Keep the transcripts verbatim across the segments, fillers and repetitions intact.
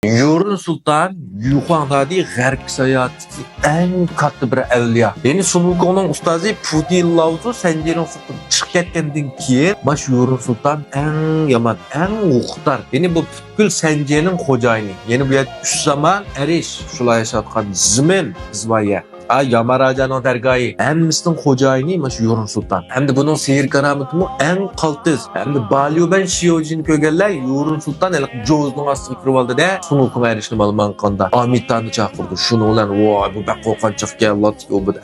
يۇرۇن سۇلتان يۈخۇاڭدادى غەربكە ساياھەتتىكى ئەڭ كاتتا بىر ئەۋلىيا. يەنى سۇن ۋۇكۇڭنىڭ ئۇستازى پۇتى لاۋزۇ سەنجىنىڭ سىرتىدىن چىقىپ كەتكەندىن كېيىن، مانا شۇ يۇرۇن سۇلتان ئەڭ يامان، ئەڭ ھوقۇقدار. يەنى بۇ پۈتكۈل سەنجىنىڭ خوجايىنى. يەنى بۇ يەردە ئۈچ زامان ئەرش، شۇلار ياشاۋاتقان زېمىن، ئىزۋايە. ئا، ياماراجانىڭ دەرگاھى، ھەممىسىنىڭ خوجايىنى مانا شۇ يۇرۇن سۇلتان. ھەمدە بۇنىڭ سېھىر كارامىتىمۇ ئەڭ قالتىس. ھەمدە باليۇبەن شيوجىنى كۆرگەنلەر يۇرۇن سۇلتان ھېلىقى جوزىنىڭ ئاستىغا كىرىۋالدى-دە، سۇن ۋۇكۇڭ ئەرشنى مالىماڭ قىلغاندا ئامىتانى چاقىردى. شۇنىڭ بىلەن، ۋاي، بۇ بەك قورقۇنچاقكەن،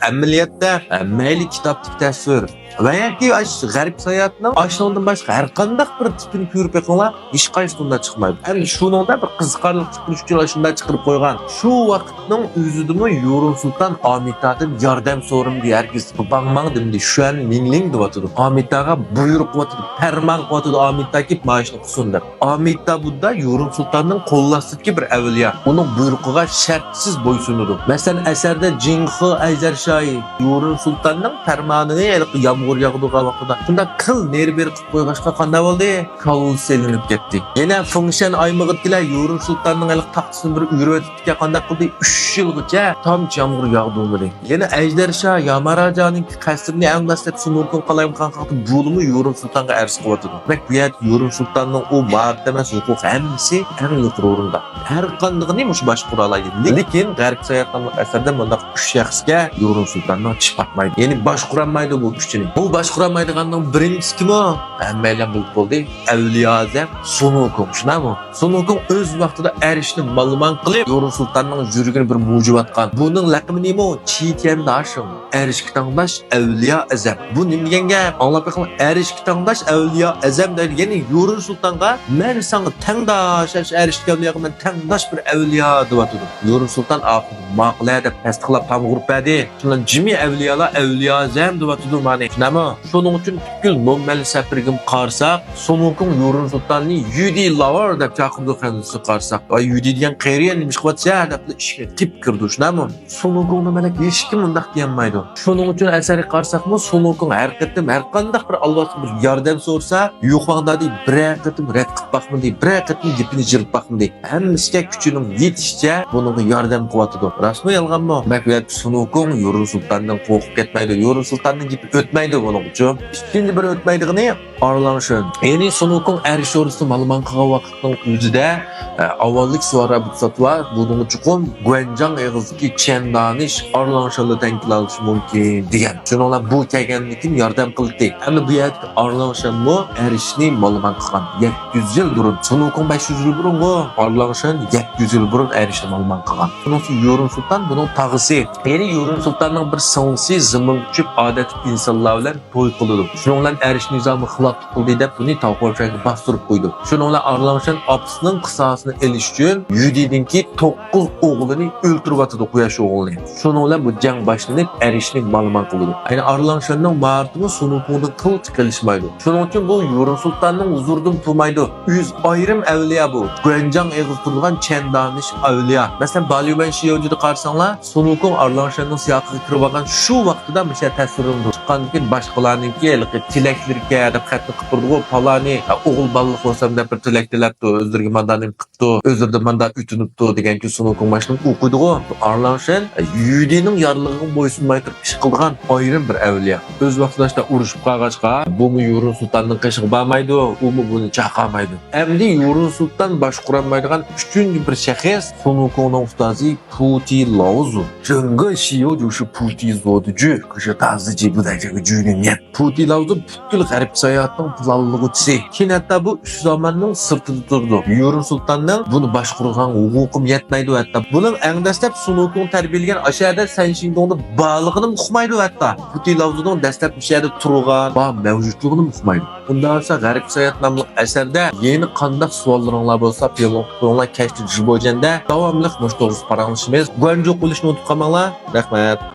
ئەمەلىيەتتە، ھە، مەيلى كىتابتىكى تەسۋىر ۋە ياكى ئاشۇ غەرب ساياھىتىنىڭ ئاشۇنىڭدىن باشقا ھەر قانداق بىر تىپىنى كۆرۈپ بېقىڭلار، ھېچقايسى ئۇنداق چىقمايدۇ. ئەمدى شۇنىڭدا بىر قىزىقارلىق چىقىرىش ئۈچۈن ئاشۇنداق چىقىرىپ قويغان. شۇ ۋاقىتنىڭ ئۆزىدىمۇ يۇرۇن سۇلتان ئامىتادىن ياردەم سورىمىدى، ھەرگىز بۇ باڭماڭ دېمىدى، شۈەن مىڭلىڭ دەۋاتىدۇ. ئامىتا بۇيرۇق قىلىۋاتىدۇ، پەرمان قىلىۋاتىدۇ، ئامىتا كېلىپ مانا شۇنى قىلسۇن دەپ. ئامىتا بۇددا يۇرۇن سۇلتاننىڭ قول ئاستىدىكى بىر ئەۋلىيا. ئۇنىڭ بۇيرۇقىغا شەرتسىز بويسۇنىدۇ. مەسىلەن، ئەسەردە جىڭخې ئەيزەر شاھى يۇرۇن سۇلتاننىڭ پەرمانىنى ھېلىقى يامغۇر ياغىدىغان ۋاقتىدا شۇنداق قىل، نېرى بېرى قىلىپ قويغاچقا قانداق بولدى؟ كاللىسى سېلىنىپ كەتتى. يەنە فېڭشەن ئايمىقىدىكىلەر يۇرۇن سۇلتاننىڭ ھېلىقى تاختىسىنى بىر ئۆرۈۋېتىپتىكەن، قانداق قىلدى؟ ئۈچ يىلغىچە تامچە يامغۇر ياغدۇرمىدى. يەنە ئەجدەر شاھ ياماراجانىڭ قەسرىنى ئەڭ دەسلەپ سۇن ۋۇكۇڭ قالايمىقان قىلىپ، بۇلىمۇ يۇرۇن سۇلتانغا ئەرز قىلىۋاتىدۇ. دېمەك، بۇ يەردە يۇرۇن سۇلتاننىڭ ئۇ مائارىپ ئەمەس، ھوقۇق ھەممىسى ئەڭ يۇقىرى ئورۇندا. ھەر قاندىقىنى مۇشۇ باشقۇرالايدۇ. لېكىن غەرب ساياھەتناملىق ئەسەردە مۇنداق ئۈچ شەخسكە يۇرۇن سۇلتاننىڭ چىش پاتمايدۇ. يەنى باشقۇرالمايدۇ بۇ ئۈچىنى. بۇ باشقۇرالمايدىغاننىڭ بىرىنچىسى كىم ئۇ؟ ھەممەيلەن بىلىپ بولدى. ئەۋلىيا ئەزەم سۇن ۋۇكۇڭ، شۇنداقمۇ؟ سۇن ۋۇكۇڭ ئۆز ۋاقتىدا ئەرشنى مالىماڭ قىلىپ، يۇرۇن سۇلتاننىڭ يۈرىكىنى بىر مۇجۇۋاتقان. بۇنىڭ لەقىمى نېمە ئۇ؟ چىتيەن داشىڭ. ئەرشكە تەڭداش ئەۋلىيا ئەزەم. بۇ نېمە دېگەن گەپ؟ ئاڭلاپ بېقىڭ، ئەرشكە تەڭداش ئەۋلىيا ئەزەم دەيدۇ. يەنى يۇرۇن سۇلتانغا، مەن ساڭا تەڭداش، ئەرشكە ئەۋلىياغا مەن تەڭداش بىر ئەۋلىيا دەۋاتىدۇ. يۇرۇن سۇلتان ئاخىرىدا ماقۇلە دەپ تەستىقلاپ تامغا ئۇرۇپ بەردى. شۇنداق جىمى ئەۋلىيالار ئەۋلىيا ئەزەم دەۋاتىدۇ مانا. شۇنداقمۇ؟ شۇنىڭ ئۈچۈن پۈتكۈل نومەنلى سەپىرىگىمۇ قارىساق، سۇن ۋۇكۇڭ يۇرۇن سۇلتاننى يۈدى لاۋار دەپ چاقىرىدۇ، خەنزىسىگە قارىساق. ۋاي يۈدى دېگەن قېرى نېمە ئىش قىلىۋاتىسەن دەپلا ئىشىكنى تېپىپ كىرىدۇ، شۇنداقمۇ؟ سۇن ۋۇكۇڭنى مانا ھېچكىم مۇنداق دېيەلمەيدۇ. شۇنىڭ ئۈچۈن ئەسەرگە قارىساقمۇ، سۇن ۋۇكۇڭ ھەر قېتىم، ھەر قانداق بىر ئالۋاستىن بىر ياردەم سورىسا، يۈخۇاڭدادى بىرەر قېتىم رەت قىلىپ باقمىدى، بىرەر قېتىم گېپىنى جىرىپ باقمىدى. ھەممىسىگە كۈچىنىڭ يېتىشىچە بۇنىڭغا ياردەم قىلىۋاتىدۇ. راستمۇ، يالغانمۇ؟ دېمەك، بۇ يەردە سۇن ۋۇكۇڭ يۇرۇن سۇلتاندىن قورقۇپ كەتمەيدۇ. يۇرۇن سۇلتاندىن گېپى ئۆتمەيدۇ بۇنىڭ ئۈچۈن. ئىككىنچى بىر ئۆتمەيدىغىنى، ئارلاڭشېن. يەنى سۇن ۋۇكۇڭ ئەرش ئوردىسىنى مالىماڭ قىلغان ۋاقىتنىڭ ئۆزىدە، ئە، ئاۋۋاللىق سۇ ئارا بۇتساتى بار. بۇنىڭغا چوقۇم گۇەنجاڭ ئېغىزىدىكى چيەن دانىش ئارلاڭشېنلا تەڭ كېلەلىشى مۇمكىن دېگەن. شۇنىڭ بىلەن بۇ كەلگەندىن كېيىن ياردەم قىلدى. ئەمما بۇ يەردە ئارلاڭشېنمۇ ئەرشنى مالىماڭ قىلغان. يەتتە يۈز يىل بۇرۇن. سۇن ۋۇكۇڭ بەش يۈز يىل بۇرۇنغۇ. ئارلاڭشېن يەتتە يۈز يىل بۇرۇن ئەرشنى مالىماڭ قىلغان. شۇنىڭ ئۈچۈن يۇرۇن سۇلتان بۇنىڭ تاغىسى. يەنى يۇرۇن سۇلتاننىڭ بىر سىڭلىسى زېمىنغا چۈشۈپ، ئادەتتىكى ئىنسانلار بىلەن توي قىلىدۇ. شۇنىڭ بىلەن ئەرش نىزامىغا خىلاپلىق قىلدى دەپ، بۇنى تاۋخۇەنشەنگە باستۇرۇپ قويىدۇ. شۇنىڭ بىلەن ئارلاڭشەن ئاپىسىنىڭ قىساسىنى ئېلىش ئۈچۈن يۈدىدىنكى توققۇز ئوغلىنى ئۆلتۈرۈۋاتىدۇ، قۇياش ئوغلىنى. شۇنىڭ بىلەن بۇ جەڭ باشلىنىپ، ئەرشنى مالىماڭ قىلىدۇ. يەنى ئارلاڭشەننىڭ ماھارىتىمۇ سۇن ۋۇكۇڭدىن قىلچە قېلىشمايدۇ. شۇنىڭ ئۈچۈن بۇ يۇرۇن سۇلتاننىڭ ھۇزۇرىدىن تۇرمايدۇ. ئۆزى ئايرىم ئەۋلىيا بۇ. گۇەنجاڭ ئېغىزى تۇرىدىغان چيەن دانىش ئەۋلىيا. مەسىلەن، باليۇمەن شيوجىدا قارىساڭلار، سۇن ۋۇكۇڭ ئارلاڭشەننىڭ سىياقىغا كىرىۋالغان شۇ ۋاقتىدا مۇشۇ تەسۋىرلىنىدۇ. چىققاندىن كېيىن باشقىلارنىڭكى ھېلىقى تىلەكلىرىكەن دەپ خەتنى قىلىپ تۇرىدىغۇ، پالانى، ئوغۇل بالىلىق بولسام دەپ بىر تىلەك تىلەپتۇ، ئۆزلىرىگە ماندانى قىپتۇ، ئۆزلىرىدىن مانداق ئۆتۈنۈپتۇ دېگەن كۈن سۇن ۋۇكۇڭ ماشىنىنى ئوقۇيدىغۇ. ئارلاڭشەن يۈدىنىڭ يارلىقىغا بويسۇنماي تۇرۇپ ئىش قىلىدىغان ئايرىم بىر ئەۋلىيا. ئۆز ۋاقتىدا ئۇرۇشۇپ قالغاچقا، بۇمۇ يۇرۇن سۇلتاننىڭ قېشىغا بارمايدۇ، ئۇمۇ بۇنى چاقالمايدۇ. ئەمدى يۇرۇن سۇلتان باشقۇرالمايدىغان ئۈچىنچى بىر شەخس سۇن ۋۇكۇڭنىڭ ئۇستازى پۇتى لاۋزۇ. جېڭگې شيو جۇشى پۇتى زودىجۈ، كىشى تازىجى بۇدايجىگە جۈنۈڭ يەت. پۇتى لاۋزۇ پۈتكۈل غەرب ساياھىتىنىڭ پىلانلىغۇچىسى. كېيىن ھەتتا بۇ ئۈچ زاماننىڭ سىرتىدا تۇرىدۇ. يۇرۇن سۇلتاننىڭ بۇنى باشقۇرغان ھوقۇقىمۇ يەتمەيدۇ ھەتتا. بۇنىڭ ئەڭ دەسلەپ سۇن ۋۇكۇڭ تەربىيەلىگەن ئاشۇ يەردە سەنشىڭدۇڭدا بارلىقىنىمۇ ئۇقمايدۇ ھەتتا. پۇتى لاۋزۇنىڭ دەسلەپ مۇشۇ يەردە تۇرغان، بار مەۋجۇتلۇقىنىمۇ ئۇقمايدۇ. ئۇنداق بولسا غەرب ساياھەت ناملىق ئەسەردە يەنە قانداق سوئاللىرىڭلار بولسا، پىلىڭ قويۇڭلار، كەچتە جىبوجيەندە داۋاملىق مۇشۇ توغرىسىدا پاراڭلىشىمىز. گۇەنجۇ قىلىشنى ئۇنتۇپ قالماڭلار. رەھمەت.